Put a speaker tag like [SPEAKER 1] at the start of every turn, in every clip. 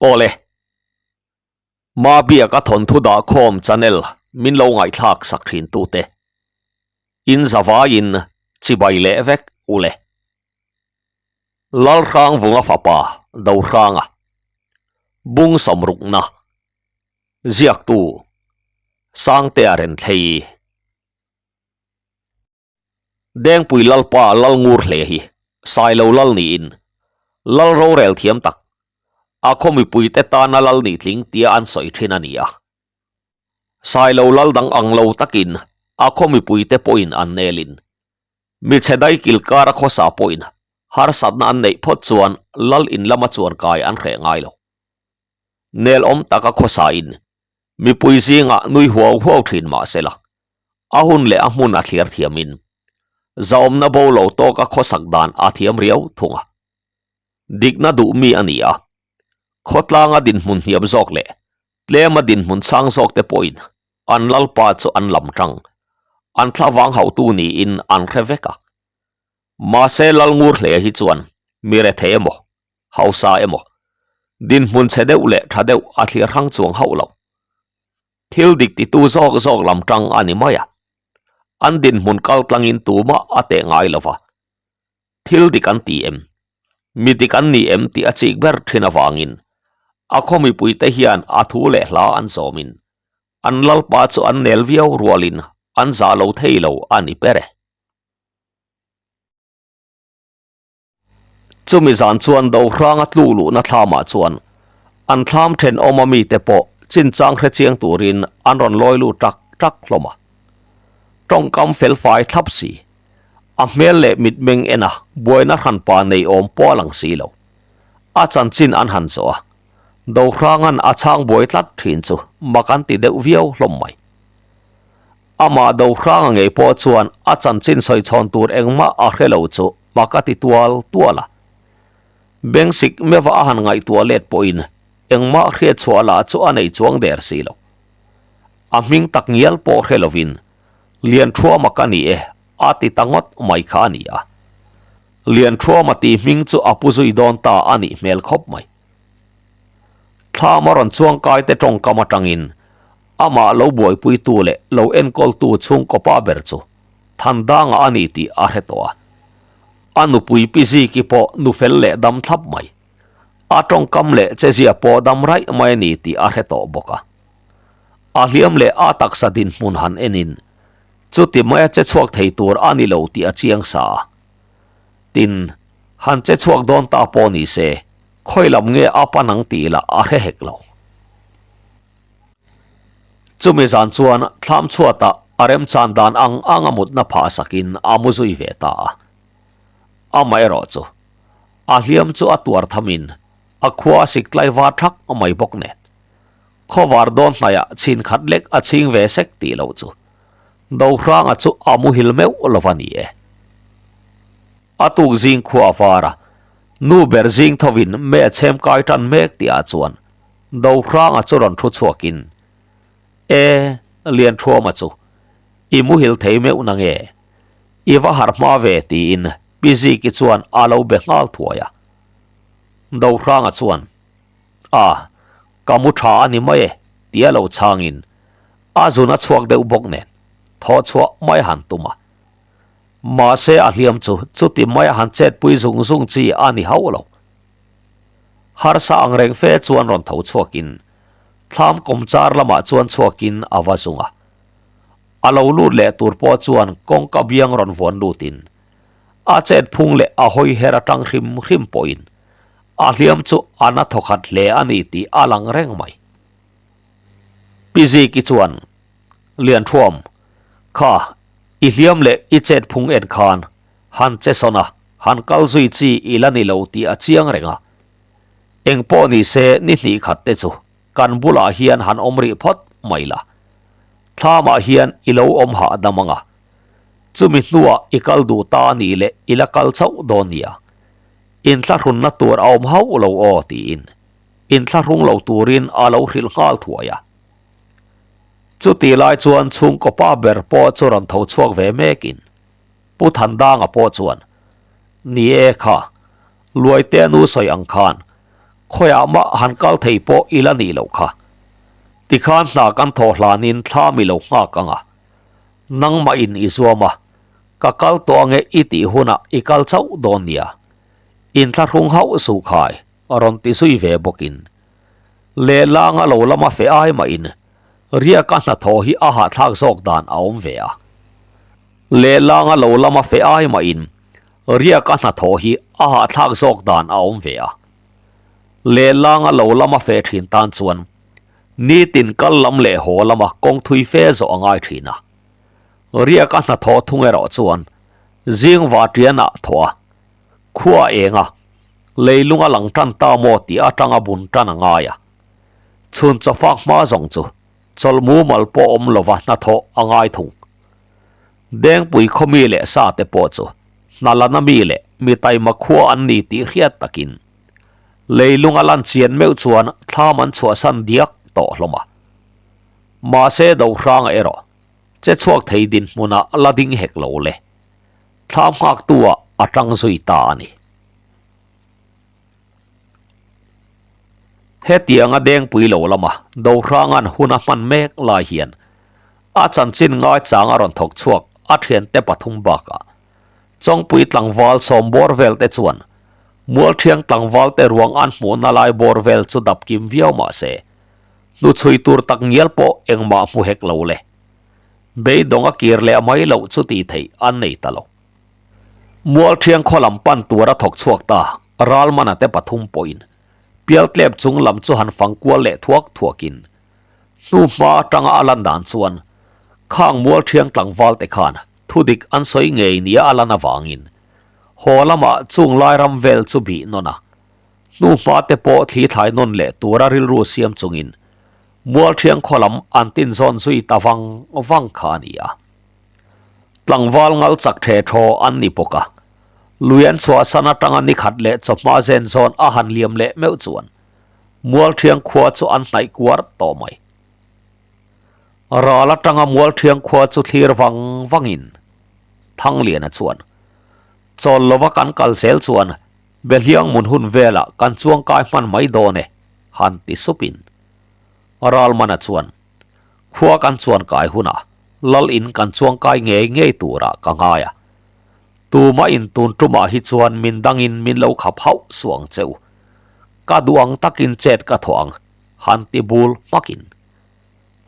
[SPEAKER 1] Awle. Mabiaka thawnthu dahkhawm channel min lo ngaihthlak sak thin tute. In zavaiin chibai leh vek ule. Lalhrangvunga fapa Dohranga Bung sawmrukna Ziaktu Sangtea Renthlei Dengpui Lalpa lal ngur hle hi Sailo lal niin lal rorel thiam tak a khaw mipuite tana lal nih tling tia an sawi thin a ni a. Sailo lal dang ang lo takin a khaw mipuite pawhin an nelin mi chhe dai kil kara khawsa pawhin harsatna an neih phawt chuan lal in lama chuan kai an hreh ngai lo. Nel awm taka khawsa in mipui zingah nui huau huau thin mah se la, a hun leh a hmun a thliar thiamin zahawmna bo lo tawka khawsak dan a thiam riau thung a. Dikna duh mi a ni a, khawtlanga dinhmun hniam zawk leh tlema dinhmun sang zawk te pawhin an lalpa chu an lam tang, an thlavang hauhtu niin an hre vek a. Mahse Lalngur hle hi chuan mi rethei emaw, hausa emaw, dinhmun chhe deuh leh tha deuh a thlir hrang chuang hauh lo. Thil dik titu zawk zawk lam tang a ni mai a, an dinhmun kal tlangin tumah a teh ngai lo va. Thil dik an ti em? Mi dik an ni em tih a chik ber thin avangin a khaw mipuite hian a thu leh hla an zawmin an lalpa chu an nel viau rualin an zah lo thei lo a ni ber e. Chumi zan chuan Dohranga tluk luhna thlamah chuan an thlam thenawma mite pawh chinchang hrechiang turin an rawn lawi lut tak tak hlawm a. Tawngkam felfai thlap si, a hmel leh mitmeng ena buaina hranpa nei awm pawh a lang si lo. A chanchin an han zawh a, Dohranga'n a chhang buai tlat thin chu mak an ti deuh viau hlawm mai. Amah Dohranga ngei pawh chuan a chanchin sawi chhawn tur engmah a hre lo chu mak a ti tual tual a. Bengsik meuha a han ngaihtuah let pawhin engmah hriatchhuah lah chu a nei chuang der si lo. A hming tak ngial pawh hre lovin Lianthuama ka ni e a ti ta ngawt mai kha a ni a. Lianthuama tih hming chu a pu zui dawn ta a nih hmel khawp mai. Thlam a rawn chuang kai te tawngkam atangin amah lo buaipuitu leh lo enkawltu chhungkaw pa ber chu Thandanga a ni tih a hre tawh a. A nupui Pi Ziki pawh nu fel leh dam thlap mai. A tawngkam leh chezia pawh dam raih mai a ni tih a hre tawh bawk a. A hliam leh a taksa dinhmun han enin chuti maia che chhuak thei tur a ni lo tih a chiang sa a. Tin, han che chhuak dawn ta pawh ni se, khawi lam nge a pan ang tih lah a hre hek lo. Chumi zan chuan thlam chhuatah a remchan dan ang anga mutna phah sakin a mu zui ve ta a. Amaherawh chu, a hliam chu a tuar thamin a khua a sik tlaivar thak mai bawk nen. Khawvar dawn hnaiah chhin khat lek a chhing ve sek tih loh chu Dohranga chu a muhil meuh lo va ni e. A tuk zing khua a var a, nu ber zing thovin me a chhem kai tan mek tihah chuan Dohranga chu rawn thu chhuakin, E, Lianthuama chu i muhil thei meuh na nge? I va harh hma ve tiin Pi Ziki chuan a lo be nghal thuai a. Dohranga chuan, A, ka mu tha a ni mai e, tia lo chhangin a zun a chhuak deuh bawk nen thaw chhuah mai a han tum a. Mahse a hliam chu chuti mai a han chetpui zung zung chi a ni hauh lo. Harsa ang reng fe chuan rawn tho chhuakin thlam kawmchar lamah chuan chhuakin a va zung a. A lo lut leh tur pawh chuan kawngka biang rawn vuan lutin a chet phung leh a hawi her atang hrim hrim pawhin A hliam chu a na thawkhat hle a ni tih a lang reng mai. Pi Ziki chuan, Lianthuam, kha i hliam leh i chet phung en khan han che sawn a, han kal zui chi i la ni lo tih a chiang reng a. Eng pawh ni se ni hnih khat te chu kan bulah hian han awm rih phawt mai la. Thlamah hian i lo awm hahdam ang a. Chumi hnuah i kal duh ta a nih leh i la kal chauh dawn nia. Inthlahrunna tur a awm hauh lo aw tiin inthlahrung lo turin a lo hrilh nghal thuai a. Chutih lai chuan chhungkaw pa ber pawh chu rawn tho chhuak ve mekin Pu Thandanga pawh chuan, Ni e kha, Luaite nu sawi ang khan. Khawiah mah han kal thei pawh i la nih loh kha. Tikhan hna kan thawh hlanin thla mi lo nghak ang a. Nangmah in i zuam a, ka kal tawh ange i tih hunah i kal chauh dawn nia. Inthlahrung hauh suh khai, rawn ti zui ve bawkin. Lehlanga lo lama fe ai mahin riaka hnathawh hi a hahthlak zawk dan a awm ve a. Lehlanga lo lama fe ai mahin riaka hnathawh hi a hahthlak zawk dan a awm ve a. Lehlanga lo lama fe thin tan chuan nitin kal lam leh haw lama kawng thui fe zawh a ngai thin a. Riaka hnathawh thung erawh chuan zing vatianah thawh a, khua eng a, leilung a lang tan ta maw tih atanga bun tan a ngai a. Chhun chawfak hma zawng chu chawlh mumal pawh awm lova hnathawh a ngai thung. Dengpui khaw mi leh sa te pawh chu hna lana mi leh mi taima khua an ni tih hriat takin leilung a lan chian meuh chuan thlam an chhuahsan diak tawh hlawm a. Mahse Dohranga erawh che chhuak thei dinhmunah la ding hek lo le. Thlam nghaktu ah a tang zui ta a ni. Hetianga dengpui lo lama Dohranga'n hun a hman mek lai hian a chanchin ngaichang a rawn thawk chhuak a thiante pathum bakah Chawngpui tlangval sawm bawr vel te chuan Mualthiang tlangval te ruang an hmuhna lai bawr vel chu dap kim viau mah se hnuchhui tur tak ngial pawh engmah hmu hek lo le. Beidawng a kir leh mai loh chu tih theih an nei ta lo. Mualthiang khaw lam pan tur a thawk chhuak ta, Ralmana te pathum pawhin Pialtlep chung lam chu han fang kual leh thuak thuakin hnu hma atanga a lan dan chuan khang Mualthiang tlangval te khan thudik an sawi ngei nia a lan avangin haw lamah chung lai ram vel chu bih nawn a, hnu hma te pawh thli thlai nawn leh tura rilru siam chungin Mualthiang khaw lam an tin zawn zui ta vang vang kha a ni a. Tlangval ngal chak the thaw an ni bawk a. Lui an chhuahsan atanga ni khat leh chawhma zen zawn a han liam leh meuh chuan Mualthiang khua chu an hnaih kuar tawh mai. Ral atanga Mualthiang khua chu thlir vang vangin Thangliana chuan chawl lova kan kal zel chuan Behliang mun hun velah kan chuangkai hman mai dawn e han ti supin Ralmana chuan khua kan chuan kai hunah lal in kan chuang kai ngei ngei turah ka ngai a. Tumah in tun tumah hi chuan min dangin min lo khap hauh suang che u. Ka duh ang takin chet ka thawh ang, han ti bul hmakin.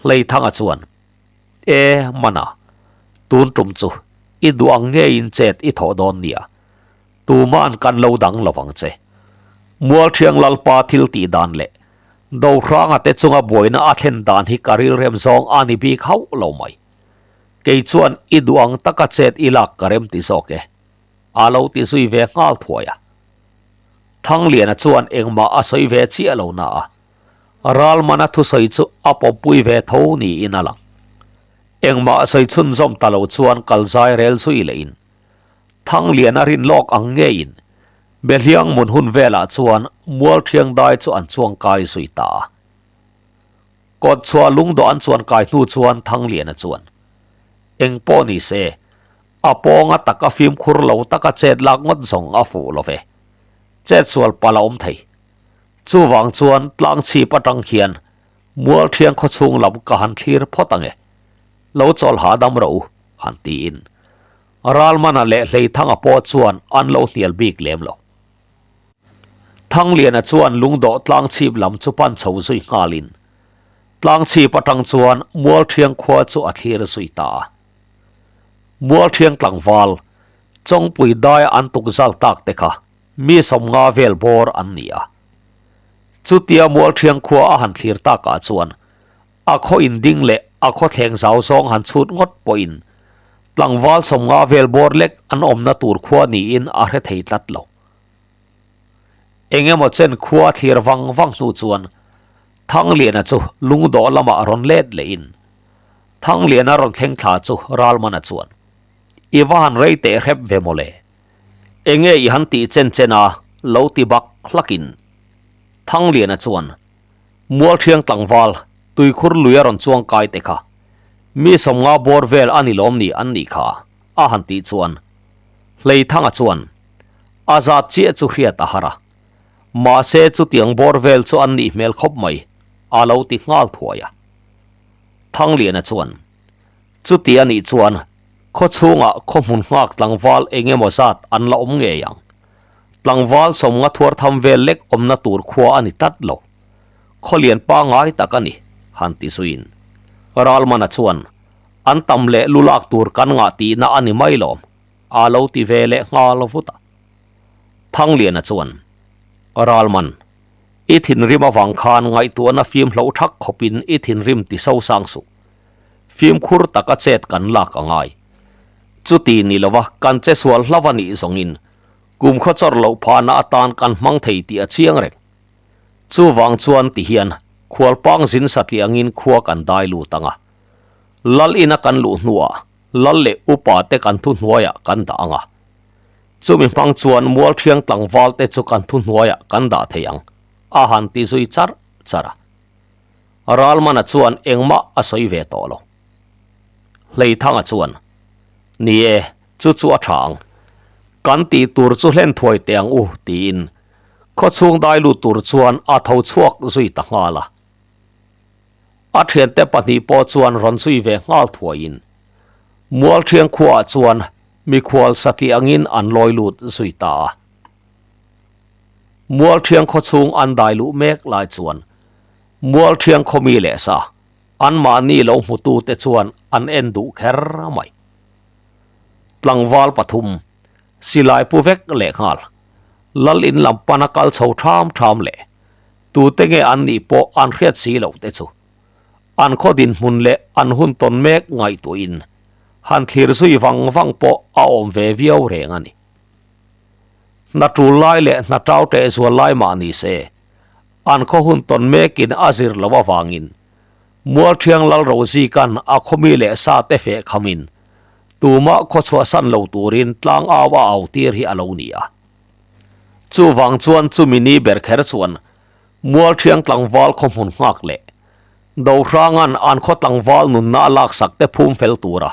[SPEAKER 1] Hleithanga chuan, E, Mana, tun tum chu i duh ang ngeiin chet i thawh dawn nia. Tuma'n kan lo dang lo vang che. Mualthiang Lalpa thil tih dan leh Dohranga te chunga buaina a thlen dan hi ka rilrem zawng a ni bik hauh lo mai. Kei chuan i duh ang taka chet i lak ka rem ti zawk e. A lo ti zui ve nghal thuai a. Thangliana chuan engmah a sawi ve chiah lo na a, Ralmana thusawi chu a pawmpui ve tho niin a lang. Engmah sawi chhunzawm ta lo chuan kalzai rel zui lehin Thangliana rin lawk ang ngeiin Behliang mun hun velah chuan Mualthiang dai chu an chuang kai zui ta a. Kawt chhuah lungdawh an chuan kai hnu chuan Thangliana chuan, Eng pawh ni se, a pawnga taka fimkhur lo taka chet lak ngawt zawng a fuh lo ve. Chet sual palh a awm thei. Chuvang chuan tlang chhip atang khian Mualthiang khawchhung lam ka han thlir phawt ang e. Lo chawl hahdam rawh u, han tiin. Ralmana leh Hleithanga pawh chuan an lo hnial bik lem lo. Thangliana chuan lungdawh tlangchhip lam chu pan chho zui nghalin tlangchhip atang chuan Mualthiang khua chu a thlir zui ta a. Mualthiang tlangval, Chawngpui daia an tukzal tak te kha mi 50 vel bawr an ni a. Chutia Mualthiang khua a han thlir takah chuan A khaw inding leh a khaw thleng zau zawng han chhut ngawt pawhin tlangval 50 vel bawr lek an awmna tur khua niin a hre thei tlat lo. Eng emaw chen khua thlir vang vang hnu chuan Thangliana chu lungdawh lamah rawn let lehin Thangliana rawn thleng thla chu Ralmana chuan I va han rei teh hrep ve mawle. Enge i han tih chen chen a lo ti bak hlakin Thangliana chuan Mualthiang tlangval, tuikhur lui a rawn chuang kai te kha. Mi 50 bawr vel a ni lawm ni an nih kha, a han tih chuan Hleithanga chuan a zat chiah chu hriat a har a. Mahse chutiang bawr vel chu an nih hmel khawp mai, a lo ti nghal thuai a. Thangliana chuan, Chuti a nih chuan khaw chhungah khaw hmun nghak tlangval eng emaw zat an la awm ngei ang. Tlangval sawmnga thuar tham vel lek awmna tur khua a ni tlat lo. Khaw lian pangngai tak a ni, han ti zuiin. Ralmana chuan, An tam leh lu lak tur kan ngah tihna a ni mai lawm, a lo ti ve leh nghal vut a. Thangliana chuan, Ralman, i thinrim avang khan ngaihtuahna fim hloh thak khawpin i thinrim ti so sang suh. Fimkhur taka chet kan lak a ngai. Chuti ni lova kan che sual hlauh a nih zawngin kum khaw chawr loh phahna atan kan hmang thei tih a chiang reng. Chuvang chuan ti hian khualpang zin satliah angin khua kan dai lut ang a. Lal ina kan luh hnuah lal leh upa te kan thuhnuaiah kan dah ang a. Chumi hmang chuan mualthiang tlangval te chu kan thuhnuaiah kan dah thei ang, a han ti zui char char a. Ralmana chuan engmah a sawi ve tawh lo. Hleithanga chuan, Ni e, chu chu a tha ang. Kan tih tur chu hlen thuai teh ang u, tiin khawchhung dai lut tur chuan a tho chhuak zui ta nghal a. A thiante pahnih pawh chuan rawn zui ve nghal thuaiin Mualthiang khuaah chuan mikhual satliah angin an lawi lut zui ta a. Mualthiang khawchhung an dai luh mek lai chuan Mualthiang khawmi leh sa anmahni lo hmutute chuan an en duh kher mai. Tlangval pathum, silai pu vek leh nghal, lal in lam pana kal chho tham tham leh tute nge an nih pawh an hriat si loh te chu an khaw dinhmun leh an hun tawn mek ngaihtuahin han thlir zui vang vang pawh a awm ve viau reng a ni. Hna tul lai leh hna tau teh zual lai mah ni se, an khaw hun tawn mekin a zir loh avangin Mualthiang Lal Rozikan a khawmi leh sa te feh khamin tumah khaw chhuahsan lo turin tlang au a au tir hi a lo ni a. Chuvang chuan chumi ni ber kher chuan Mualthiang tlangval khaw hmun nghak leh Dohrangan an khaw tlangval nunna a laksak te phum fel tura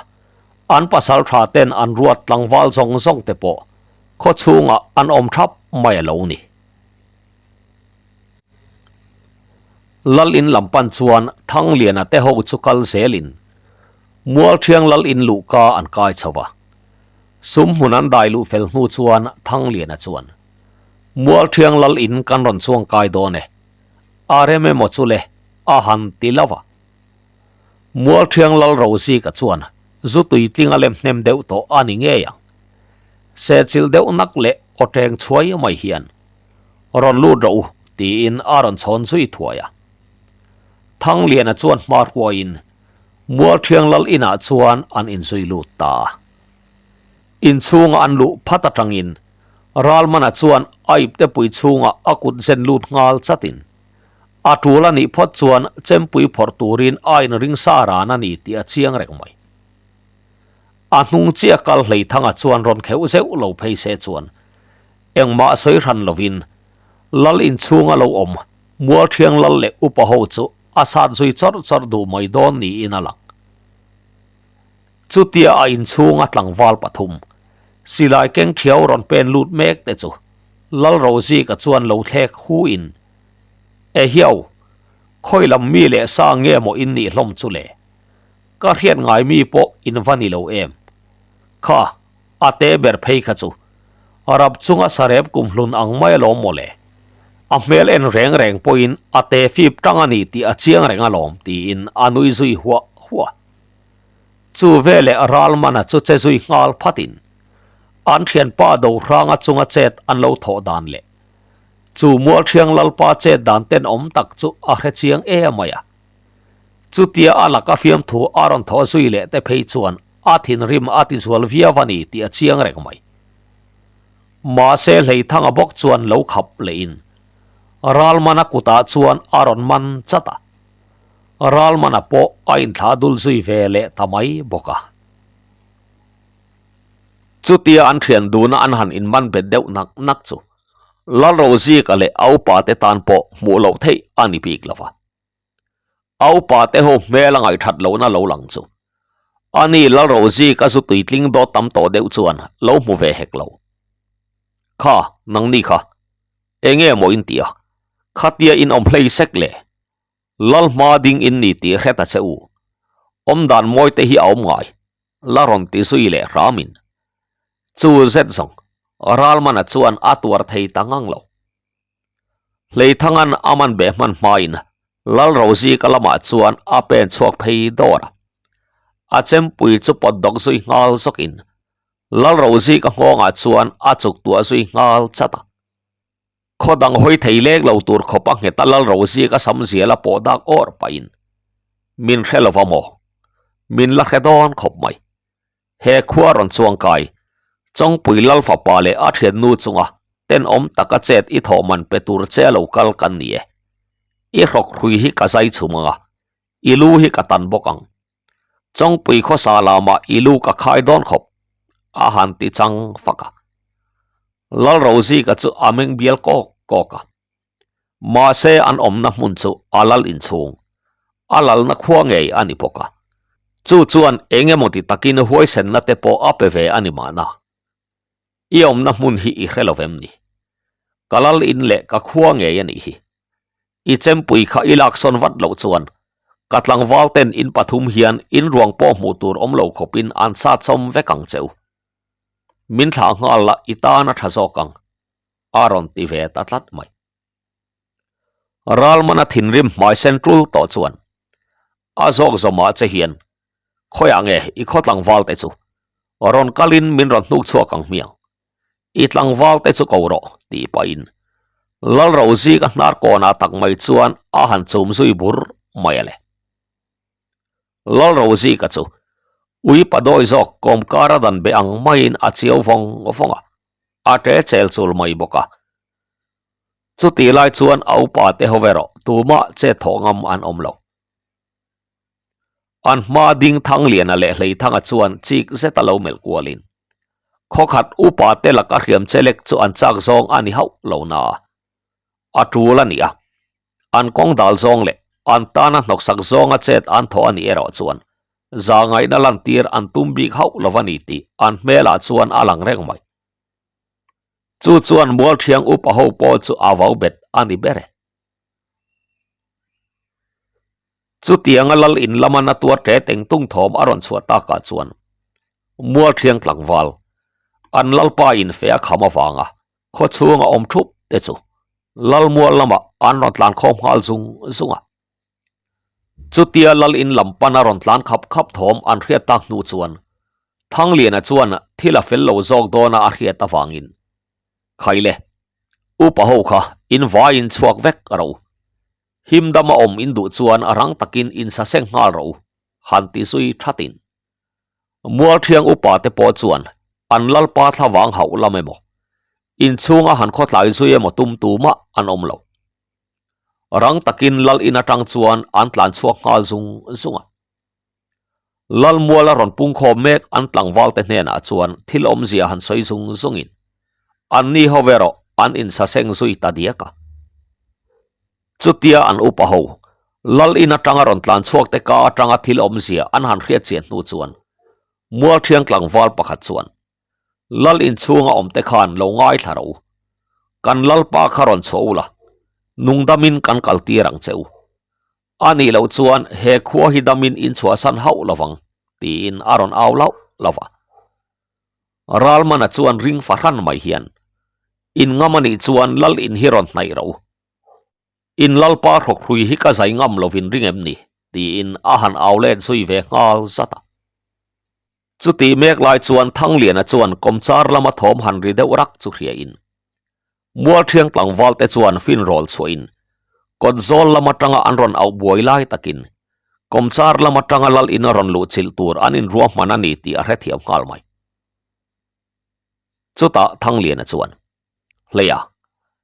[SPEAKER 1] an pasal tha ten an ruat tlangval zawng zawng te pawh khaw chhungah an awm thap mai a lo ni. Lal in lam pan chuan Thangliana te ho chu kal zelin Mualthiang lal in luhka an kai chho va. Sum hmun an dai luh fel hnu chuan Thangliana chuan, Mualthiang lal in kan rawn chuang kai dawn e, a rem emaw chu le, a han ti lo va. Mualthiang lal Rozika chuan zu tuitling a lem hnem deuh tawh a ni ngei ang. Sehchilh deuh nak leh aw teng chhuai mai hian, Rawn lut rawh u, tiin a rawn chhawn zui thuai a. Thangliana chuan hma hruaiin Mualthiang lal inah chuan an inzui lut ta a. Inchhunga an luh phat atangin Ralmana chuan a iptepui chhungah a kut zen lut nghal chatin a tul a nih phawt chuan chempui phawrh turin a inring sa ran a ni tih a chiang reng mai. A hnung chiah kal Hleithanga chuan rawn kheuh zeuh lo phei se chuan engmah sawi hran lovin lal inchhunga lo awm Mualthiang lal leh upa ho chu a sat zui chawrh chawrh duh mai dawn niin a lang. Chutia a inchhunga tlangval pathum, silai keng thiau rawn pen lut mek te chu Lalrozika chuan lo thlek hu in, Ehiau, khawi lam mi leh sa nge maw in nih hlawm chu le? Ka hriat ngai mi pawh in va ni lo em? Kha, a te ber phei kha chu rap chunga sarep kumhlun ang mai alawm maw le? A hmel en reng reng pawhin a te fip tang a ni tih a chiang reng alawm tiin a nui zui huah huah. Chu veleh Ralmana chu che zui nghal phatin an thianpa Dohranga chunga chet an lo thawh dan leh chu Mualthiang Lalpa chet dan tenawm tak chu a hre chiang em mai a. Chutia a laka fiamthu a rawn thawh zui leh te phei chuan a thinrim a ti zual viau a ni tih a chiang reng mai. Mahse Hleithanga bawk chuan lo khap lehin Ralmana kutah chuan a rawn man chat a. Ralmana pawh a inthlah dul zui ve leh ta mai bawk a. Chutia an thian duna an han inman bet deuh nak nak chu Lalrozika leh a upate tan pawh hmuh loh theih a ni bik lo va. A upate ho hmel a ngaihthat lohna lo lang chu ani Lalrozika zu tuitling dawt tam tawh deuh chuan lo hmu ve hek lo. Kha, nangni kha. Enge maw in tih a? Khatia in awm hlei sek le? Lal hma ding in ni tih hre ta che u. Awmdan mawi te hi a awm ngai, la rawn ti zui leh hramin. Chu zet zawng, Ralmana chuan a tuar thei ta ngang lo. Hleithangan a man beh hman hmain Lalrozika lamah chuan a pen chhuak phei dawr a. A chempui chu pawt dawk zui nghal zawkin Lalrozika nghawngah chuan a chuk tuah zui nghal chat a. Khaw dang hawi thei lek lo tur khawp a nghet a Lalrozika sam zial a pawh dak awr pahin min hre lova maw? Min la hre dawn khawp mai. He khua rawn chuang kai, Chawngpui Lal fapa leh a thiannu chunga tenawm taka chet i thawh man pe tur che lo kal kan ni e. I hrawk hrui hi ka zai chhum ang a, i lu hi ka tan bawk ang. Chawngpui khawsa lamah i lu ka khai dawn khawp, a han ti chang fak a. Lalrozika chu a meng bial kawk kawk a. Mahse an awmna hmun chu a lal inchhung, a lalna khua ngei a ni bawk a. Chu chuan eng emaw ti takin huaisenna te pawh a pe ve a ni mahna. I awmna hmun hi i hre lo vem ni? Ka lal in leh ka khua ngei a nih hi. I chempui kha i laksawn vat loh chuan ka tlangval ten in pathum hian in ruang pawh hmuh tur awm lo khawpin an sat sawm vek ang che u. Min thlah nghal la i tan a tha zawk ang. a rawn ti ve ta tlat mai. Ralmana thinrim hmai sen tul tawh chuan a zawk zawmah che hian khawiah nge i khaw tlangval te chu rawn kalin min rawn hnuk chhuak ang hmiang i tlangval te chu ko rawh tih pahin Lalrozika hnar kawnah tak mai chuan a han chum zui bur mai a le. Lalrozika chu ui padawi zawk kawmkara dan be ang maiin a chiau vawng vawng a. a ṭe chel chul mai bawk a. Chutih lai chuan a upa te ho erawh tumah che thawh ngam an awm lo. An hma ding Thangliana leh Hleithanga chuan chik zeta lo melh kualin khawkhat upa te laka hriam chelek chu an chak zawng a ni hauh lo na a, a ṭul a ni a. An kawng dal zawng leh an tana hnawksak zawnga chet an thawh a nih erawh chuan Zahngaihna lantir an tum bik hauh lo a ni tih an hmelah chuan a lang reng mai. Chu chuan Mualthiang upa ho pawh chu a vau bet a ni ber e. Chutianga lal in lama na tuar ṭe teng tung thawm a rawn chhuah takah chuan Mualthiang tlangval, an lalpa in fe a kham avanga khaw chhunga awm ṭhup te chu lal mual lamah an rawn tlan khawm nghal zung zung a. Chutia lal in lam pana rawn tlan khap khap thawm an hriat tak hnu chuan Thangliana chuan thil a fel lo zawk dawna a hriat avangin Khaile, upa ho kha in vaiin chhuak vek rawh u. Him dama awm in duh chuan rang takin in saseng nghal rawh u, han ti zui thatin. Mualthiang upa te pawh chuan an lalpa thlavang hauh lam emaw, inchhunga han khawtlai zui emaw tum tumah an awm lo. Rang takin lal in atang chuan an tlan chhuak nghal zung zung a. Lal muala rawn pungkhawm mek an tlangval te hnenah chuan thil awmzia han sawi zung zungin an ni ho erawh an insaseng zui ta diak a. Chutia an upa ho lal in atanga rawn tlan chhuak te ka atanga thil awmzia an han hriat chian hnu chuan Mualthiang tlangval pakhat chuan Lal inchhunga awmte khan lo ngaithla rawh u. Kan Lalpa kha rawn chhuah ula, nungdamin kan kal tir ang che u. A nih loh chuan he khua hi damin in chhuahsan hauh lovang, tiin a rawn au lauh lauh va. Ralmana chuan ring fahran mai hian, In ngam a nih chuan Lal in hi rawn hnaih rawh u. In Lalpa hrawkhrui hi ka zai ngam lovin ring em ni? tiin a han au let zui ve nghal zat a. Chutih mek lai chuan Thangliana chuan kawmchar lama thawm han ri deuh rak chu hriain Mualthiang tlangval te chuan finrawl chhuahin kawt zawl lam atanga an rawn auh buai lai takin kawmchar lam atanga lal in a rawn luh chilh tur an inruahman a ni tih a hrethiam nghal mai. Chutah Thangliana chuan Hleia,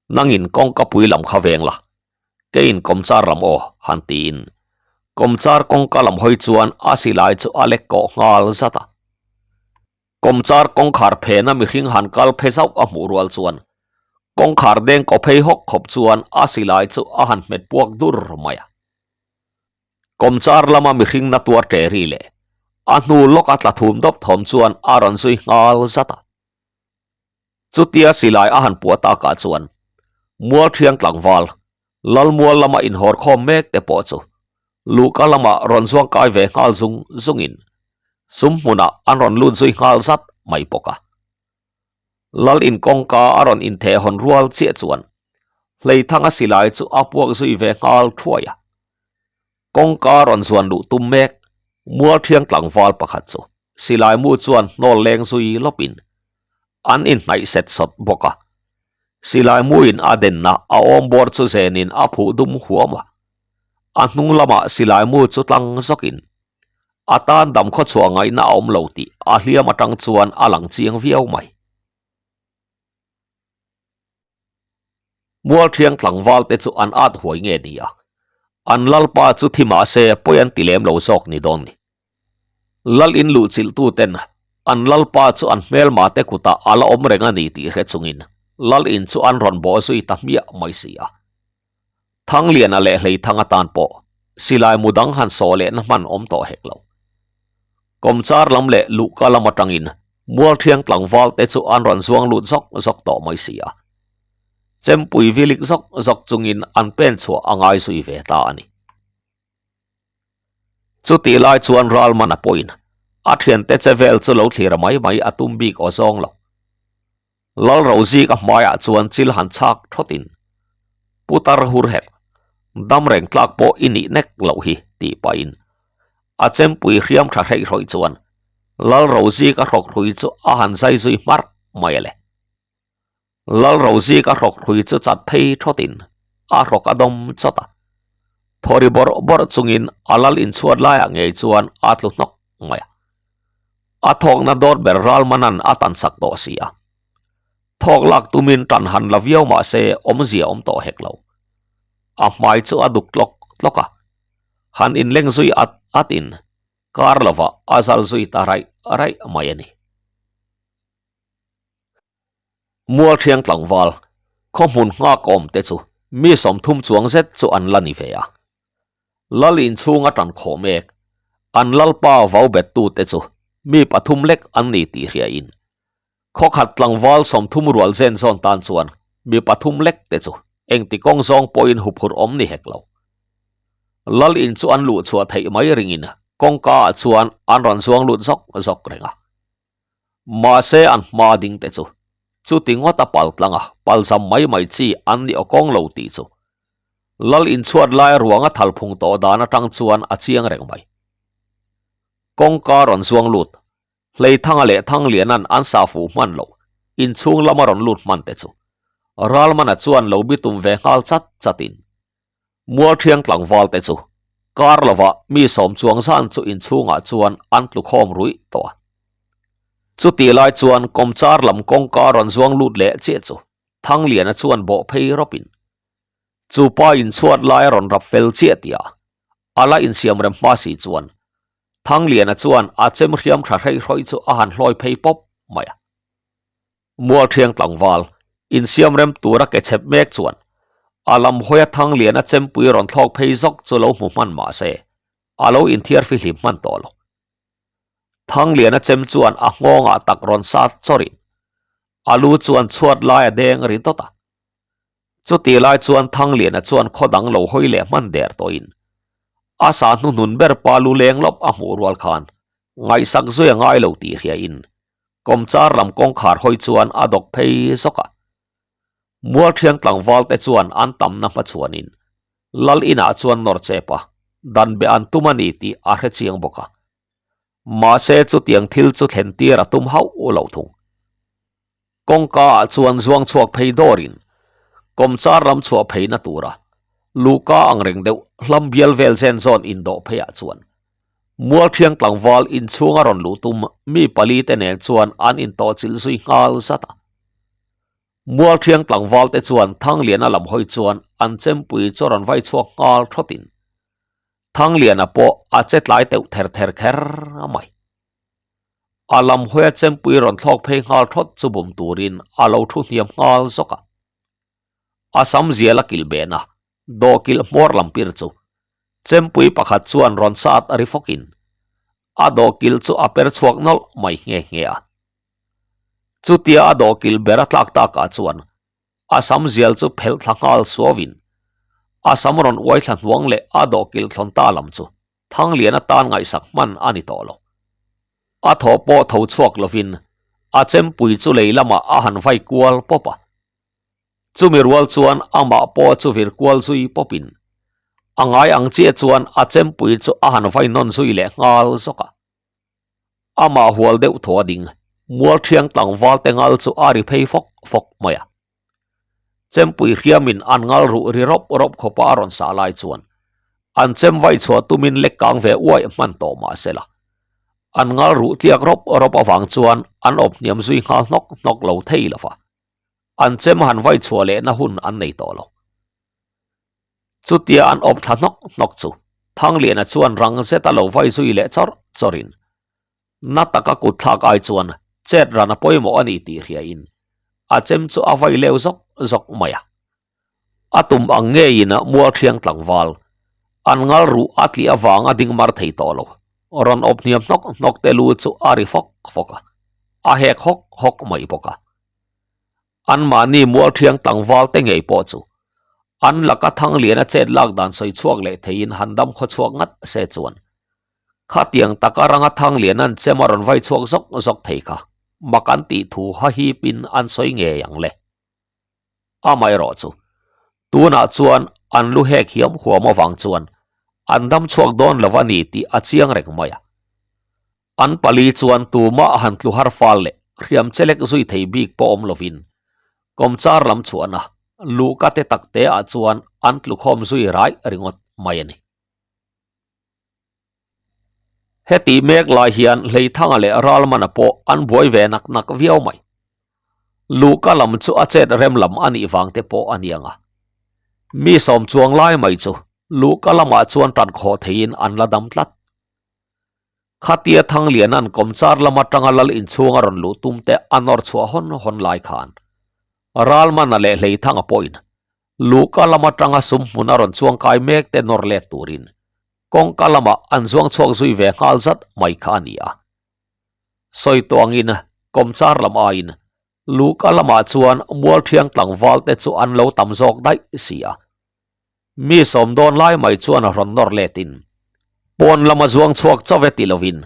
[SPEAKER 1] nangin kawngka pui lam kha veng la, keiin kawmchar lam aw, han tiin kawmchar kawngka lam hawi chuan a silai chu a lek kawh nghal zat a. Kawmchar kawngkhar phena mihring han kal phe zauh a hmuh rual chuan kawngkhar deng kaw phei hawk khawp chuan a silai chu a han hmet puak dur mai a. Kawmchar lama mihring na tuar ṭe ri leh a hnu lawka tla thum dawp thawm chuan a rawn zui nghal zat a. Chutia silai a han puah takah chuan. Mualṭhiang tlangval, Lalmual lama inhawr khawm mek te pawh chu luhka lamah rawn zuang kai ve nghal zung zungin sum hmunah an rawn lut zui nghal zat mai bawk a. Lal in kawngka a rawn intheh hawn rual chiah chuan Hleithanga silai chu a puak zui ve nghal thuai a. Kawngka rawn zuan luh tum mek Mualṭhiang tlangval pakhat chu silai mu chuan hnawl leng zui lawpin an inhnaih set sawt bawk a. Silai muin a denna a awm bawr chu zenin a phuh dum huam a. A hnung lamah silai mu chu tlang zawkin a tan dam khawchhuah ngaihna a awm lo tih a hliam atang chuan a lang chiang viau mai. Mualṭhiang tlangval te chu an at huai nge ni a, an lalpa chu thi mahse pawi an ti lem lo zawk ni dawn ni. Lal in luh chilh tu ten an lalpa chu an hmelma te kutah a la awm reng a ni tih hre chungin lal in chu an rawn bawh zui ta hmiah mai si a. Thangliana leh Hleithang atan pawh silai mu dang han sawh lehna hman awm tawh hek lo. Kawmchar lam leh luhka lam atangin Mualṭhiang tlangval te chu an rawn zuang lut zawk zawk tawh mai si a. Chempui vilik zawk zawk chungin an pen chhuah a ngai zui ve ta a ni. Chutih lai chuan Ralmana pawhin a thiante che vel chu lo thlir mai mai a tum bik aw zawng lo. Lalrozik a hmaiah chuan chil han chhak thawtin, Putar hur herh, dam reng tlak pawh i nih nek loh hi, tih pahin a chempui hriam tha hreih hrawih chuan Lalrozik a hrawk hrui chu a han zai zui hmarh mai a le. Lalrozik a hrawk hrui chu chat phei thawtin a hrawk a dawm chawt a, thaw ri bawrh bawrh chungin a lal inchhuat laiah ngei chuan a tlu hnawk mai a. A thawkna dawt ber Ralmanan a tan sak tawh si a. Thawk lak tumin tan han la viau mah se awmzia awm tawh hek lo. A hmai chu a duk tlawk tlawk a. Han inleng zui at at in kar lovah a zal zui ta raih raih mai a ni. Mualṭhiang tlangval, khaw hmun nghak awm te chu mi 30 chuang zet chu an la ni ve a. Lal inchhung a ṭan khawh mek, an lalpa vau bet tute chu mi pathum lek an ni tih hriain khaw khat tlangval 30 rual zen zawn tan chuan mi pathum lek te chu engti kawng zawng pawhin huphurh awm ni hek lo. Lal in chu an luh chhuah theih mai ringin kawngka ah chuan an rawn zuang lut zawk zawk reng a. Mahse an hma ding te chu chuti ngawt a pal tlang a, pal zam mai mai chi an ni awkawng lo tih chu Lal inchhuat lai ruang a thal phung tawh dan atang chuan a chiang reng mai. Kawngka rawn zuang lut, Hleithanga leh Thanglianan an sa fuh hman loh, inchhung lama rawn lut hman te chu Ralmana chuan lo bitum ve nghal chat chatin Mualṭhiang tlangval te chu kar lovah mi sawm chuang zan chu inchhungah chuan an tlu khawm ruih tawh a. Chutih lai chuan kawmchar lam kawngka rawn zuang lut leh chiah chu Thangliana chuan bawh phei rawpin chu pa inchhuat lai a rawn rap fel chiah tih a, a la insiam rem hma si chuan Thangliana chuan a chem hriam tha hreih hrawih chu a han hlawi phei pawp mai a. Mualṭhiang tlangval, insiam rem tura ke chhep mek chuan a lam hawia Thangliana chempui rawn thlawk phei zawk chu lo hmu hman mah se, a lo inthiar fihlim hman tawh lo. Thangliana chem chuan a nghawngah tak rawn sat chawrin a lu chuan chhuat lai a deng ri dawt a. Chutih lai chuan Thangliana chuan khaw dang lo hawi leh hman der tawhin a sa hnuhnun ber pa lu leng lawp a hmuh rual khan ngaihsak zui a ngai lo tih hriain Kawmchar lam kawngkhar hawi chuan a dawk phei zawk a. Mualṭhiang tlangval te chuan an tamna hmachhuanin Lal inah chuan nawr chep a, dan be an tum a ni tih a hre chiang bawk a. Mahse chutiang thil chu thlen tir a tum hauh lo thung. Kawngka ah chuan zuang chhuak phei dawrin kawmchar lam chhuah pheina tura luhka ang reng deuh hlam bial vel zen zawn indawh pheiah chuan Mualṭhiang tlangval inchhunga rawn luh tum mi pali te nen chuan an intawhchilh zui nghal zat a. Mualṭhiang tlangval te chuan Thangliana lam hawi chuan an chempui chu rawn vai chhuak nghal thawtin Thangliana pawh a che tlai teuh ther ther kher mai. A lam hawia chempui rawn thlawk phei nghal thawt chu bum turin a lo thu hniam nghal zawk a. A sam zial a kilh ben a, dawhkilh hmawr lam pir chu chempui pakhat chuan rawn sat a ri fawkin a dawhkilh chu a per chhuak nawlh mai nghe nghe a. Chutia a dawhkilh ber a tlak takah chuan. A sam zial chu phelh thla nghal suauin a sam rawn uai thla hnuang leh a dawhkilh thlawn ta lam chu Thanglian atan ngaihsak hman a ni tawh lo. A thaw pawh tho chhuak lovin a chempui chu lei lamah a han vai kual pawp a. Chumi rual chuan amah pawh chu vir kual zui pawpin a ngai ang chiah chuan a chempui chu a han vai nawn zui leh nghal zawk a. Amah hual deuh thaw a ding, mual thiang tlangval te ngal chu a ri phei fawk fawk mai a. Chempui hriamin an ngal ruh ri rawp rawp khawpa a rawn sah lai chuan an chem vai chhuah tumin lek kang ve uaih hman tawh mah sela. An ngal ruh tliak rawp rawp avang chuan an awp hniam zui nghal hnawk hnawk lo thei lo va. An chem han vai chhuah lehna hun an nei tawh lo. Chutia an awp thla hnawk hnawk chu Thangliana chuan rang zeta lo vai zui leh chawrh chawrhin na taka kut thlak ai chuan chet ran a pawimawh a ni tih hriain a chem chu a vai leu zawk zawk mai a. A tum ang ngeiin mual thiang tlangval an ngal ruh a tih avanga ding mar thei tawh lo. Rawn awp hniam hnawk hnawk te lu chu a ri fawk fawk a, a hek hawk hawk mai bawk a. Anmahni mual thiang tlangval te ngei pawh chu an laka Thangliana chet lak dan sawi chhuak leh theiin han dam khaw chhuak ngat se chuan khatiang taka ranga Thangliana'n chem a rawn vai chhuak zawk zawk thei kha mak an tih thu hahipin an sawi ngei ang le. Amaherawh chu tunah chuan an lu hek hiam huam avang chuan an dam chhuak dawn lo a ni tih a chiang reng mai a. An pali chuan tumah han tlu har fal leh hriam chelek zui thei bik pawh awm lovin kawmchar lam chhuahna luhka te tak te ah chuan an tlu khawm zui raih ringawt mai a ni. Heti mek lai hian Hleithanga leh Ralmana pawh an buai ve nak nak viau mai. Luhka lam chu a chet rem lam a nih vang te pawh a ni ang a. Mi sawm chuang lai mai chu luhka lamah chuan tan khawh theiin an la dam tlat. Khatia Thangliana'n kawmchar lam atanga lal inchhung a rawn luh tum te a nawr chhuah hawn hawn lai khan Ralmana leh Hleithanga pawhin luhka lam atanga sum hmun a rawn chuang kai mek te nawr let turin kawngka lamah an zuang chhuak zui ve nghal zat mai kha a ni a. Sawi tawngin kawmchar lam aiin luhka lamah chuan mualthiang tlangval te chu an lo tam zawk daih si a. Mi sawm dawn lai mai chuan a rawn nawr letin pawn lama zuang chhuak chauh e ti lovin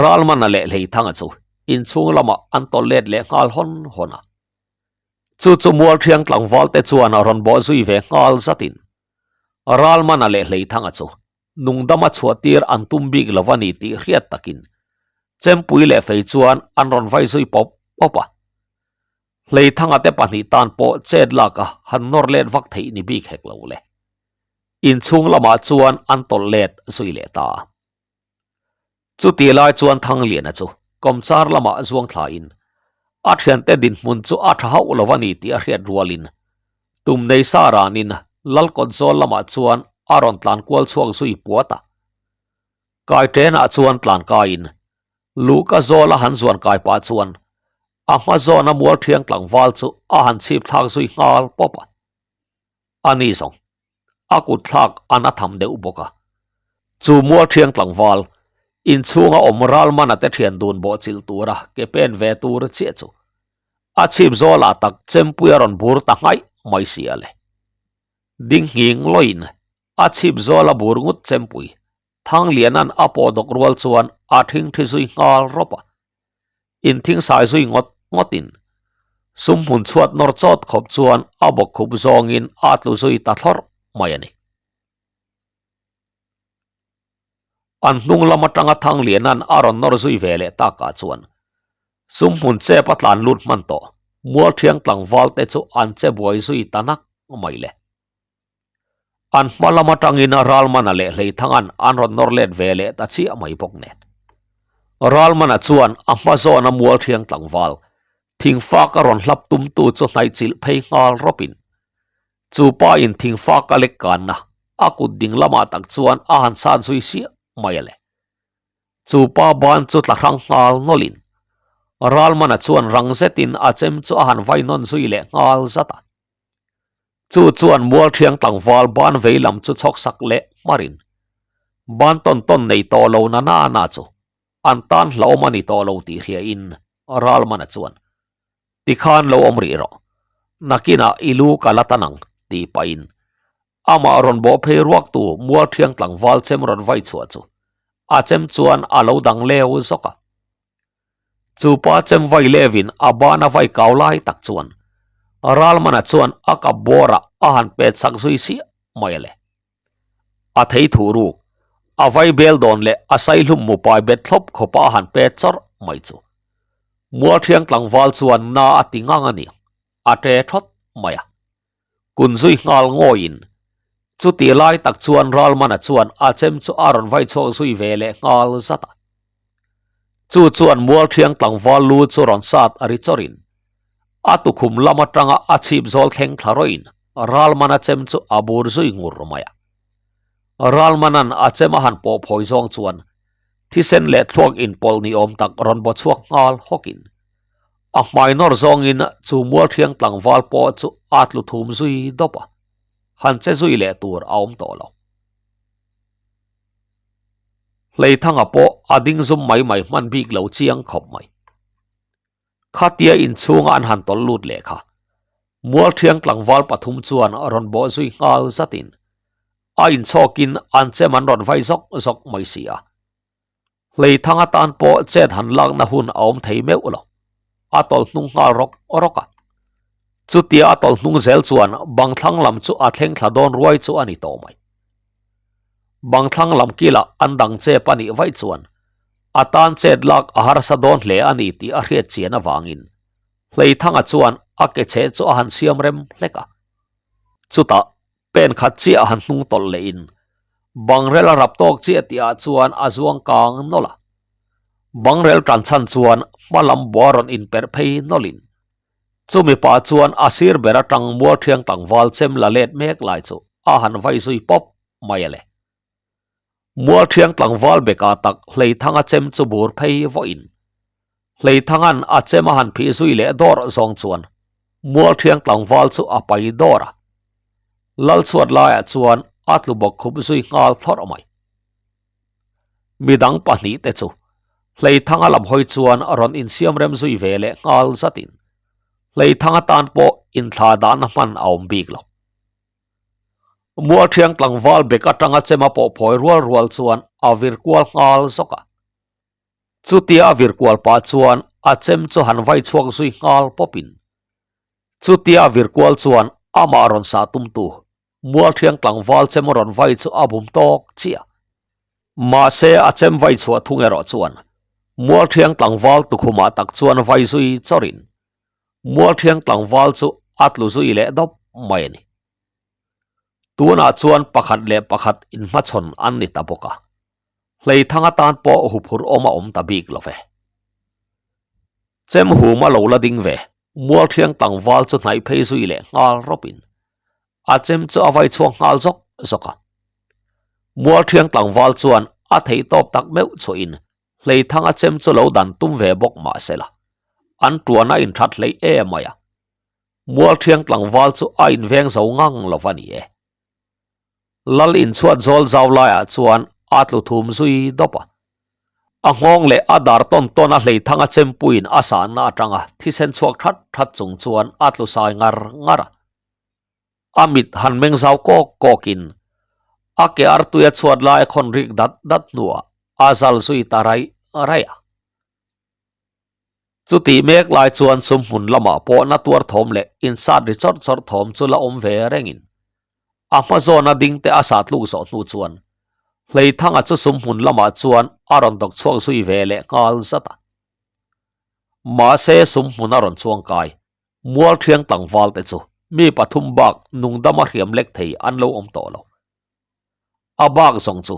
[SPEAKER 1] Ralmana leh Hleithanga chu inchhung lamah an tawlh let leh nghal hawn hawn a. Chu chu Mualthiang tlangval te chuan a rawn bawh zui ve nghal zatin Ralmana leh Hleithanga chu nungdama chhuah tir an tum bik lo a ni tih hriat takin Chempui leh Fei chuan an rawn vai zui pawp pawp a. Hleithanga te pahnih tan pawh chet lak a han nawr let vak theih ni bik hek lo le. Inchhung lamah chuan an tawlh let zui leh ta a. Chutih lai chuan Thangliana chu kawmchar lamah zuang thlain a thiante dinhmun chu a tha hauh lo a ni tih a hriat rualin tum nei sa ranin Lalkawt zawl lamah chuan a rawn tlan kual chhuak zui puat a. Kaitenah chuan tlan kaiin Luhka zawl a han zuan kai pah chuan a hma zawna mual thiang tlangval chu a han chhip thlak zui nghal pawp a. A ni zawng, a kut thlak a na tham deuh bawk a. Chu mual thiang tlangval, inchhunga awm Ralmana te thian dun bawh chilh tura ke pen ve tur chiah chu a chhip zawlah tak chempui a rawn bur ta nghaih mai si a le. Ding nghing lawiin a chhip zawl a bur ngut chempui Thangliana'n a pawh dawk rual chuan a thingthi zui nghal rawp a. Inthing sai zui ngawt ngawtin sum hmun chhuat nawr chawt khawp chuan a bawk khup zawngin a tlu zui ta thlawrh mai a ni. An hnung lam atanga Thangliana'n a rawn nawr zui ve leh takah chuan sum hmun chep a tlan lut hman tawh Mualthiang tlangval te chu an che buai zui ta nak mai le. An hma lam atangin Ralmana leh Hleithanga'n an rawn nawr let ve leh ta chiah mai bawk nen. Ralmana chuan a hma zawna Mualthiang tlangval, thingfak a rawn hlap tumtu chu hnaihchilh phei nghal rawpin, chu pa in thingfak a lek kanna a kut ding lamah tak chuan a han sat zui siah mai a le. Chu pa ban chu tla hrang nghal nawlhin Ralmana chuan rang zetin a chem chu a han vai nawn zui leh nghal zat a. Chu chuan Mualthiang tlangval ban vei lam chu chhawk sak leh hmarin ban tawn tawn nei tawh lo na na na chu an tan hlauhawm a ni tawh lo tih hriain Ralmana chuan, Tikhan lo awm rih rawh. Nakinah i lu ka la tan ang, tih pahin amah rawn bawh phei ruaktu Mualṭhiang tlangval chem rawn vai chhuah chu a chem chuan a lo dang leu zawk a. Chu pa chem vai levin a ban a vai kau lai tak chuan Ralmana chuan a kap bawrah a han pet sak zui siah mai a le. A thei thuh ruk, a vai bel dawn leh a saihlum mupai bet thlawp khawpa a han pet chawrh mai chu. Mualṭhiang tlangval chuan na a ti ngang a ni, a ṭe thawt mai a. Kun zui nghal ngawiin, chuti lai tak chuan Ralmana chuan a chem chu a rawn vai chhuak zui ve leh nghal zat a. Chu chuan Mualṭhiang tlangval lu chu rawn sat a ri chawrhin, a tukhum lam atanga a chhip zawl thleng thla rawhin Ralmana chem chu a bur zui ngur mai a. Ralmana'n a chem a han pawh phawi zawng chuan thisen leh thluak inpawlh ni awm tak rawn baw chhuak nghal hawkin a hmai nawr zawngin chu Mualṭhiang tlangval pawh chu a tlu thum zui dawp a, han che zui leh tur a awm tawh lo. Hleithanga pawh a ding zum mai mai hman bik lo chiang khawp mai. Khatia inchhunga an han tawlh lut leh kha Mualṭhiang tlangval pathum chuan rawn bawh zui nghal zatin a inchhawkin an chem an rawn vai zawk zawk mai si a. Hleithang atan pawh chet han lakna hun a awm thei meuh lo. A tawlh hnung nghal rawk rawk a. Chutia a tawlh hnung zel chuan bang thlang lam chu a thleng thla dawn ruai chu a ni tawh mai. Bang thlang lam kilah an dang chep a nih vaih chuan a tan chet lak a harsa dawn hle a ni tih a hriat chian avangin Hleithanga chuan a ke cheh chu a han siam rem hlek a. Chutah pen khat chiah a han hnung tawlh lehin bangrel a rap tawk chiah tihah chuan a zuang kang nawlh a. Bangrel tan chhan chuan hma lam bua rawn inperh phei nawlhin chumi pah chuan a sir ber atang Mualṭhiang tlangval chem la let mek lai chu a han vai zui pawp mai a le. Mualṭhiang tlangval bekah tak Hleithanga chem chu bur phei vawiin Hleithanga'n a chem a han phih zui leh dawr zawng chuan Mualṭhiang tlangval chu a pai dawr a. Lalchhuat laiah chuan a tlu bawk khup zui nghal thlawrh mai. Midang pahnihte chu Hleithanga lam hawi chuan rawn insiam rem zui ve leh nghal zatin Hleithanga tan pawh inthla dahna hman a awm bik lo. Mualṭhiang tlangval bek atanga chema pawh phawi rual rual chuan a vir kual nghal zawk a. Chutia a vir kual pah chuan a chem chu han vai chhuak zui nghal pawpin chutia a vir kual chuan amah rawn sah tumtu Mualṭhiang tlangval chem rawn vai chu a bum tawk chiah. Mahse a chem vai chhuah thung erawh chuan Mualṭhiang tlangval tukhumah tak chuan vai zui chawrin Mualṭhiang tlangval chu a tlu zui leh dawp mai a ni. Tunah chuan pakhat leh pakhat inhmachhawn an ni ta bawk a, Hleithang atan pawh huphurh awm a awm ta bik lo ve. Chem hum a lo la ding ve, Mualṭhiang tlangval chu hnaih phei zui leh nghal rawpin a chem chu a vai chhuak nghal zawk zawk a. Mualṭhiang tlangval chuan a theihtawp tak meuh chhuahin Hleithang a chem chu lo dan tum ve bawk mah se la, an tuan a inthat hleih em mai a. Mualṭhiang tlangval chu a inveng zo ngang lo va ni e. Lal inchhuat zawl zau laiah chuan a tlu thum zui dawp a. A nghawng leh a dar tawn tawn a hleithang a chempuiin a sahna atanga thisen chhuak that that chung chuan a tlu sai ngar ngar a. A mit han meng zau kawk kawkin a ke artui a chhuat lai a khawn rik dat dat hnuah a zal zui ta raih raih a. Chutih mek lai chuan sumhmun lamah pawh na tuar thawm leh insat ri chawrh chawrh thawm chu la awm ve rengin a hma zawna ding te a sah tluk zawh hnu chuan Hleithanga chu sumhmun lamah chuan a rawn dawk chhuak zui ve leh nghal zat a. Mahse sumhmun a rawn chuang kai Mualṭhiang tlangval te chu mi pathum bak nungdama hriam lek thei an lo awm tawh lo. A bak zawng chu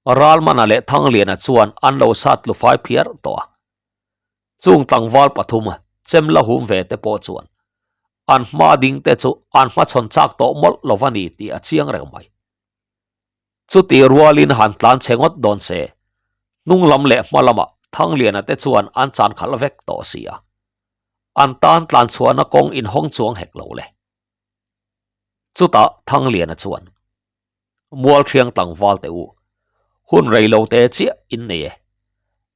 [SPEAKER 1] Ralmana leh Thangliana chuan an lo sat tlu fai phiar tawh a. Chung tlangval pathum chem la hum ve te pawh chuan an hma ding te chu an hmachhawn chak tawh mawlh lo va ni tih a chiang reng mai. Chuti rualin han tlan chhe ngawt dawn se, hnung lam leh hma lamah Thangliana te chuan an chan khalh vek tawh si a. An tan tlan chhuahna kawng inhawng chuang hek lo le. Chutah Thangliana chuan. Mualṭhiang tlangval teh u, hun rei lo te chiah in nei e.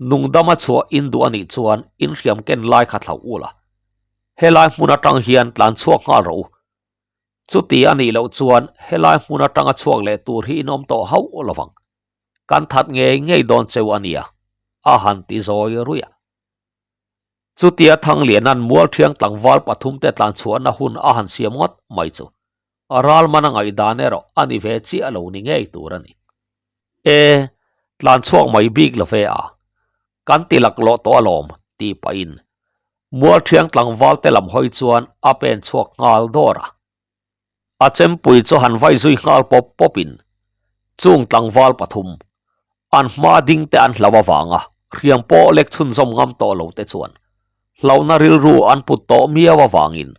[SPEAKER 1] Nungdama chhuah in duh a nih chuan in hriam ken lai kha thlauh u la. Helai hmun atang hian tlan chhuak nghal rawh u. Chuti a nih loh chuan helai hmun atanga chhuak leh tur hi in awm tawh hauh lo vang. Kan that ngei ngei dawn cheu a nia, a han ti zawi ruih a. Chutia Thangliana'n Mualthiang tlangval pathumte tlan chhuahna hun a han siam ngawt mai chu Ralman a ngaihdan erawh a ni ve chiah lo ni ngei tur a ni. E, tlan chhuak mai bik lo ve a, kan ti laklawh tawh alawm tih pahin Mualthiang tlangval te lam hawi chuan a pen chhuak nghal dawr a. A chempui chu han vai zui nghal pawp pawpin chung tlangval pathum an hma ding te an hlau avanga hriam pawh lek chhunzawm ngam tawh lo te chuan hlauhna rilru an put tawh miau avangin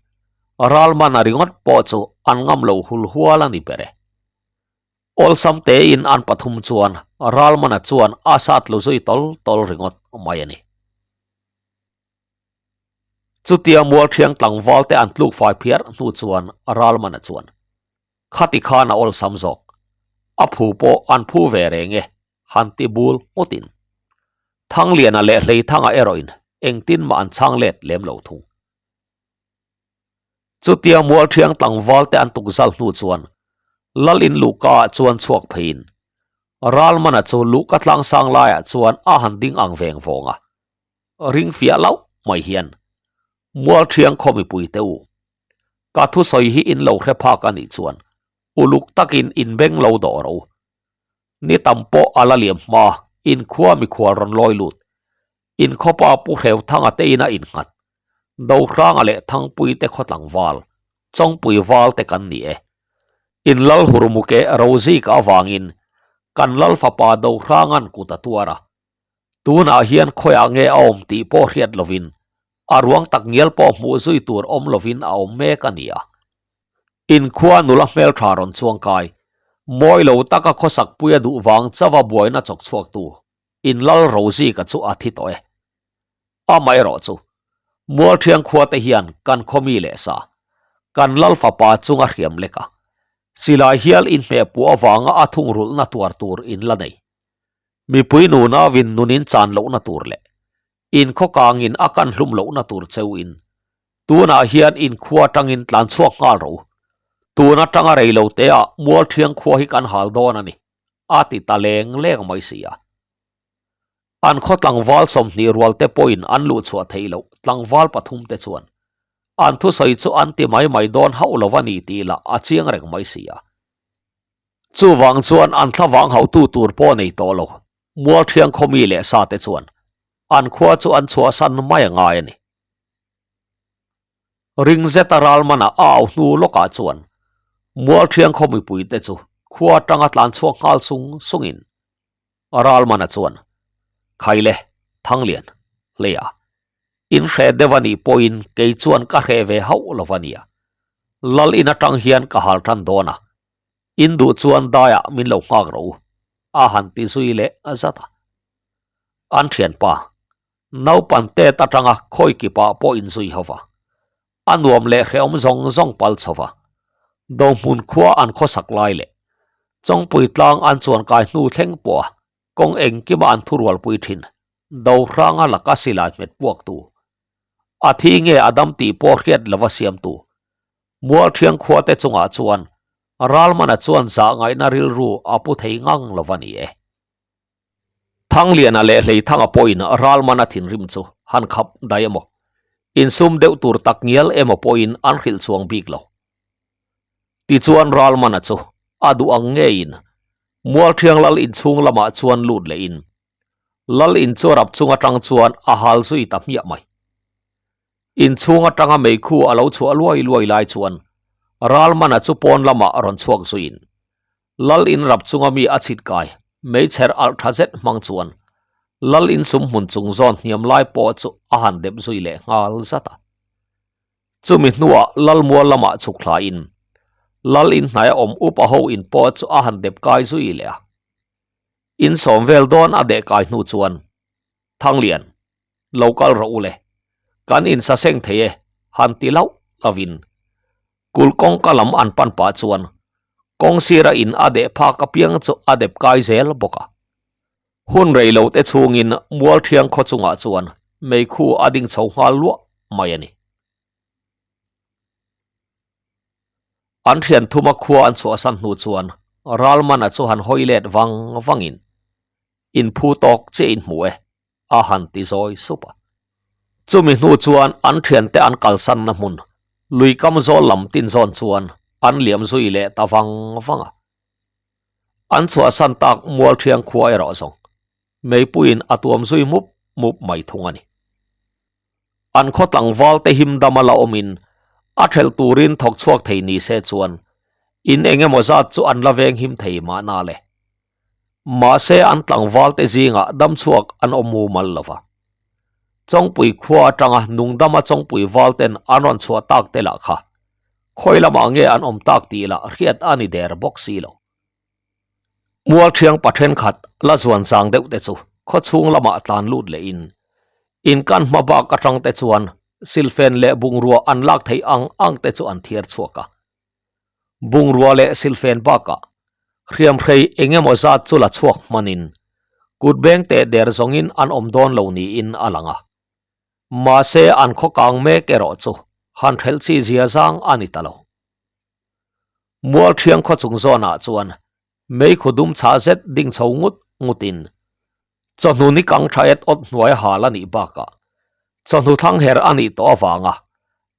[SPEAKER 1] ralman a ringawt pawh chu an ngam lo hul hual a ni ber e. Awlsam tein an pathum chuan ralmana chuan a sat lu zui tawl tawl ringawt mai a ni. Chutia Mualthiang tlangval te an tluk fai phiar hnu chuan Ralmana chuan, Khati khan a awlsam zawk. A phu pawh an phu ve reng e, han ti bul ngawtin. Thangliana leh Hleithanga erawhin engtin mah an chhang let lem lo thung. Chutia Mualthiang tlangval te an tukzal hnu chuan Lal in luhka ah chuan chhuak pheiin Ralmana chu luhka tlangsang laiah chuan a han ding ang veng vawng a. Ring fiah loh mai hian Mualthiang khaw mipui te u, ka thusawi hi in lo hre phak a nih chuan uluk takin in beng lo dawh ro. Ni tam pawh a la liam hma in khua mikhual rawn lawi lut. In khawpa Pu Hreuthanga te ina innghat, Dohranga leh Thangpui te khaw tlangval, Chawngpui val te kan ni e. In lal hurmuke Rozika avangin kan lal fapa Dohranga'n kut a tuar a, Tunah hian khawiah nge a awm tih pawh hriat lovin a ruang tak ngial pawh hmuh zui tur awm lovin a awm mek a ni a. Inkhua nula hmeltha rawn chuang kai, mawi lo taka khawsak puia duh vang chauha buaina chawk chhuaktu Inlal Rozika chu a thi tawh e. Amaherawh chu, Mualthiang khua te hian kan khaw mi leh sa, kan lal fapa chunga hriam lek a, silai hial inhmeh puah avanga a thungrulhna tuar tur in la nei. Mipui nunauin nun in chan lohna tur leh inkhaw kangin a kan hlum lohna tur cheu in tunah hian inkhua atangin tlan chhuak nghal rawh u. Tun atanga rei lo te ah Mualthiang khua hi kan hal dawn a ni, a ti ta leng leng mai si a. An khaw tlangval 20 rual te pawhin an luh chhuah theih loh tlangval pathum te chuan an thusawi chu an ti mai mai dawn hauh lo a ni tih lah a chiang reng mai si a. Chuvang chuan an thlavang hauhtu tur pawh nei tawh lo, Mualthiang khawmi leh sa te chuan an khua chu an chhuahsan mai a ngai a ni. Ring zeta ralmana a au hnu lawkah chuan Mualthiang khaw mipui te chu khua atanga tlan chhuak nghal sung sungin Ralmana chuan, Khaile, Thanglian, Hleia, in hreh deuh a nih pawhin kei chuan ka hreh ve hauh lo a nia. Lal in atang hian ka hal tan dawn a, in duh chuan daiah min lo nghak rawh u, a han ti zui leh zat a. An thianpa, naupan tet atanga khawi kipah pawh inzui ho va, a nuam leh hrehawm zawng zawng pal chho va, Dohmun khua an khawsak lai leh Chawngpui tlang an chuan kai hnu thleng pawh a kawng engkima an thurualpui thin Dohranga laka silai hmet puaktu, a thi nge a dam tih pawh hriat lova siamtu Mualthiang khua te chungah chuan Ralmana chuan zah ngaihna rilru a pu thei ngang lova ni e. Thangliana leh Hleithanga pawhin Ralmana thinrim chu han khap daih emaw, insum deuh tur tak ngial emaw pawhin an hrilh chuang bik lo. Tichuan Ralmana chu a duh ang ngeiin Mualthiang lal inchhung lamah chuan lut lehin lal inchuarap chung atang chuan a hal zui ta hmiah mai. Inchhung atanga meikhu a lo chhuah luai luai lai chuan Ralmana chu pawn lamah rawn chhuak zuiin Lal in rap chunga mi a chhit kai, meichher alh tha zet hmang chuan Lal in sum hmun chung zawn hniam lai pawh chu a han dep zui leh nghal zat a. Chumi hnuah Lal mual lamah chhuk thlain Lal in hnaia awm upa ho in pawh chu a han dep kai zui leh a. In sawm vel dawn a deh kai hnu chuan Thanglian, lo kal rawh u le, kan insaseng thei e, han ti lauh lovin Kulh kawngka lam an pan pah chuan kawng sira in a deh phak apiang chu a dep kai zel bawk a. Hun rei lo te chhungin Mualthiang khaw chungah chuan meikhu a ding chho nghal luah mai a ni. An thian thuma khua an chhuahsan hnu chuan Ralmana chu han hawi let vang vangin, In phu tawk chiah in hmu e, a han ti zawi sup a. Chumi hnu chuan an thiante an kalsanna hmun lui kam zawl lam tin zawn chuan an liam zui leh ta vang vang a. An chhuahsan tak Mualthiang khua erawh zawng meipuiin a tuam zui mup mup mai thung a ni. An khaw tlangval te him dam a la awmin a thelh turin thawk chhuak thei ni se chuan in eng emaw zat chu an la veng him thei mahna le. Mahse an tlangval te zingah dam chhuak an awm mumal lo va. Chawngpui khua atanga nungdama Chawngpui val ten an rawn chhuah tak te lah kha khawi lamah nge an awm tak tih lah hriat a ni der bawk si lo. Mualthiang pa thenkhat la zuan chang deuh te chu khawchhung lamah tlan lut leh in in kan hma bak atang te chuan silfen leh bungrua an lak theih ang ang te chu an thiar chhuak a. Bungrua leh silfen bakah hriamhrei eng emaw zat chu la chhuak hmanin kut beng teh der zawngin an awm dawn lo niin a lang a. Mahse an khaw kang mek erawh chu han hrelh chi zia zang a ni ta lo. Mualthiang khaw chung zawnah chuan meikhu dum chhah zet ding chho ngut ngutin chawhnu ni kang tha et awt hnuai hal a nih bakah chawhnu thlang her a nih tawh avanga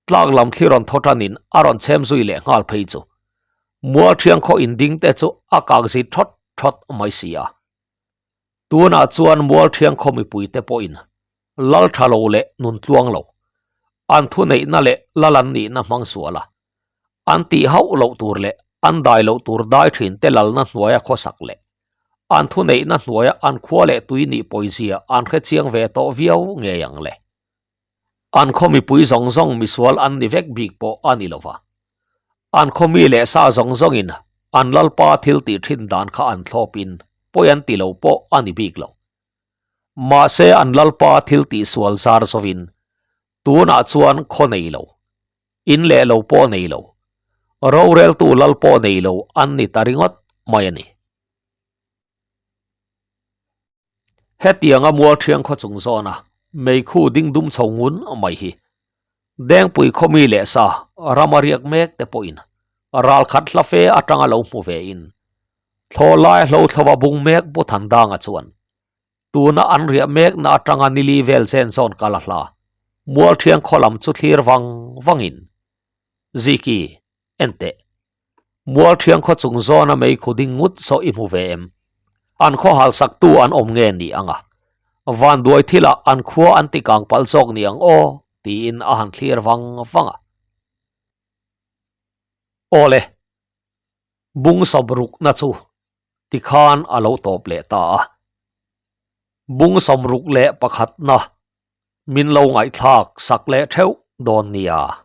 [SPEAKER 1] tlak lam thli rawn thaw tanin a rawn chhem zui leh nghal phei chu Mualthiang khaw inding te chu a kak zit thawt thawt mai si a. Tunah chuan Mualthiang khaw mipuite pawhin lal tha lo leh nun tluang lo, an thuneihna leh lal an nihna hmang sual a, an tih hauh loh tur leh an dai loh tur dai thin te lalna hnuaia khawsak leh an thuneihna hnuaia an khua leh tui nih pawizia an hre chiang ve tawh viau ngei ang le. An khaw mipui zawng zawng misual an ni vek bik pawh a ni lova. An khaw mi leh sa zawng zawngin an lalpa thil tih thin dan kha an thlawpin pawi an ti lo pawh a ni bik lo. Mahse an lalpa thil tih sual zar zawin tunah chuan khaw nei lo, in leh lo pawh nei lo, roreltu lal pawh nei lo an ni ta ringawt mai a ni. Hetianga Mualthiang khaw chung zawna meikhu ding dum chho ngun mai hi Dengpui khaw mi leh sa rama riak mek te pawhin ralkhat hla fe atanga lo hmu ve in thlawh lai hlo thlova bung mek Bu Thandanga chuan tuna an riah mekna atanga nili vel chen zawn kal a hla Mualthiang khaw lam chu thlir vang vangin Ziki Enteh. Mualthiang khaw chung zawna meikhu ding ngut saw i hmu ve em? An khaw hal saktu an awm nge ni ang a? Vanduai thilah an khua an ti kang palh zawk ni ang aw? tiin a han thlir vang vang a. Awle, bung sawmrukna chu tikhan a lo tawp leh ta a. Bung sawmruk leh pakhatna min lo ngaihthlak sak leh theuh dawn nia.